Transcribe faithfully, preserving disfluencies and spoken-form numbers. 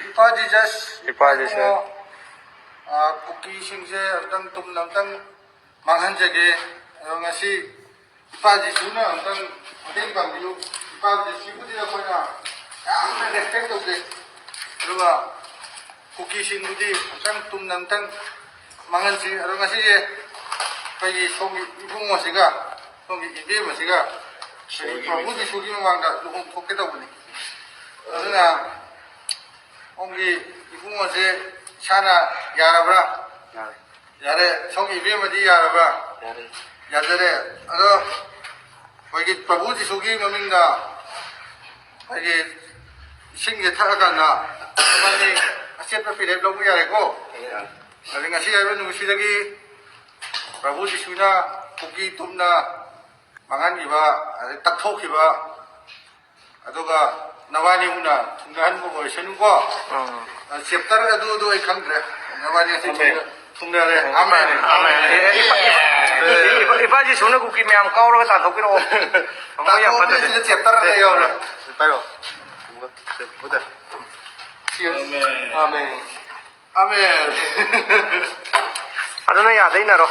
ꯏꯄꯥ ꯖꯤꯖꯁ, ꯏꯄꯥ ꯖꯤꯖꯁ꯫ ꯏꯕꯨꯡꯉꯣ, ꯑ, ꯀꯨꯀꯤꯁꯤꯡꯁꯦ ꯑꯝꯇꯪ ꯇꯨꯝꯅ ꯑꯝꯇꯪ ꯃꯥꯡꯍꯟꯖꯒꯦ꯫ ꯑꯗꯣ ꯉꯁꯤ ꯏꯄꯥ ꯖꯤꯁꯨꯅ ꯑꯝꯇꯪ ꯃꯇꯦꯡ ꯄꯥꯡꯕꯤꯌꯨ꯫ ꯏꯄꯥ ꯖꯤꯁꯨꯕꯨꯗꯤ ꯑꯩꯈꯣꯏꯅ ꯌꯥꯝꯅ respect ꯇꯧꯖꯩ꯫ ꯑꯗꯨꯒ ꯀꯨꯀꯤꯁꯤꯡꯕꯨꯗꯤ ꯑꯝꯇꯪ ꯇꯨꯝꯅ ꯑꯝꯇꯪ ꯃꯥꯡꯍꯟꯁꯤ꯫ ꯑꯗꯣ ꯉꯁꯤꯁꯦ ꯑꯩꯈꯣꯏꯒꯤ ꯁꯣꯝꯒꯤ ꯏꯕꯨꯡꯉꯣꯁꯤꯒ ꯁꯣꯝꯒꯤ ꯏꯕꯦꯝꯃꯁꯤꯒ ꯑꯩꯈꯣꯏꯒꯤ ꯄ꯭ꯔꯚꯨ ꯖꯤꯁꯨꯒꯤ ꯃꯃꯥꯡꯗ ꯂꯨꯍꯣꯡ ꯊꯣꯛꯀꯦ ꯇꯧꯕꯅꯤ꯫ ꯑꯗꯨꯅ ꯁꯣꯝꯒꯤ ꯏꯕꯨꯡꯉꯣꯁꯦ ꯏꯁꯥꯅ ꯌꯥꯔꯕ꯭ꯔꯥ? ꯌꯥꯔꯦ꯫ ꯌꯥꯔꯦ꯫ ꯁꯣꯝꯒꯤ ꯏꯕꯦꯝꯃꯗꯤ ꯌꯥꯔꯕ꯭ꯔꯥ? ꯌꯥꯔꯦ꯫ ꯌꯥꯖꯔꯦ꯫ ꯑꯗꯣ ꯑꯩꯈꯣꯏꯒꯤ ꯄ꯭ꯔꯚꯨ ꯖꯤꯁꯨꯒꯤ ꯃꯃꯤꯡꯗ ꯑꯩꯈꯣꯏꯒꯤ ꯏꯁꯤꯡꯁꯦ ꯊꯛꯑꯀꯥꯟꯗ ꯏꯕꯥꯅꯤ ꯑꯆꯦꯠꯄ ꯐꯤꯔꯦꯞ ꯂꯧꯕ ꯌꯥꯔꯦꯀꯣ? ꯌꯥꯔꯦ꯫ ꯑꯗꯩ ꯉꯁꯤ ꯍꯥꯏꯕ ꯅꯨꯃꯤꯠꯁꯤꯗꯒꯤ ꯄ꯭ꯔꯚꯨ ꯖꯤꯁꯨꯅ ꯀꯨꯀꯤ ꯇꯨꯝꯅ ꯃꯥꯡꯍꯟꯈꯤꯕ, ꯑꯗꯩ ꯇꯛꯊꯣꯛꯈꯤꯕ, ꯑꯗꯨꯒ ꯅꯕꯥꯅꯤ ꯍꯨꯅ ꯊꯨꯡꯅꯍꯟꯕ ꯑꯣꯏꯁꯅꯨꯀꯣ꯫ ꯎꯝ꯫ ꯑ, chapter ꯑꯗꯨ, ꯑꯗꯨ ꯑꯩ ꯈꯪꯗ꯭ꯔꯦ꯫ ꯅꯕꯥꯅꯤ ꯑꯁꯤ ꯑꯃꯦꯟ꯫ ꯊꯨꯡꯅ-, ꯊꯨꯡꯅꯔꯦ꯫ ꯑꯃꯦꯟ꯫ ꯑꯃꯦꯟ꯫ ꯑꯦ, ꯑꯦ, ꯏꯄꯥ, ꯏꯄꯥ, ꯏꯄꯥ, ꯏꯄꯥ ꯖꯤꯁꯨꯅ ꯀꯨꯀꯤ ꯃꯌꯥꯝ ꯀꯥꯎꯔꯒ ꯇꯥꯟꯊꯣꯛꯄꯤꯔꯛꯑꯣ꯫ ꯊꯃꯣꯏ ꯌꯥꯝ ꯐꯠꯇꯕꯅꯦ꯫ ꯇꯥꯟꯊꯣꯛꯄꯁꯤꯗ chapter ꯑꯅ ꯌꯥꯎꯔꯦ꯫ ꯄꯥꯏꯔꯣ꯫ ꯎꯗ꯫ ꯑꯃꯦꯟ꯫ ꯑꯃꯦꯟ꯫ ꯑꯃꯦꯟ꯫ ꯑꯗꯨꯅ ꯌꯥꯗ ꯏꯟꯅꯔꯣ꯫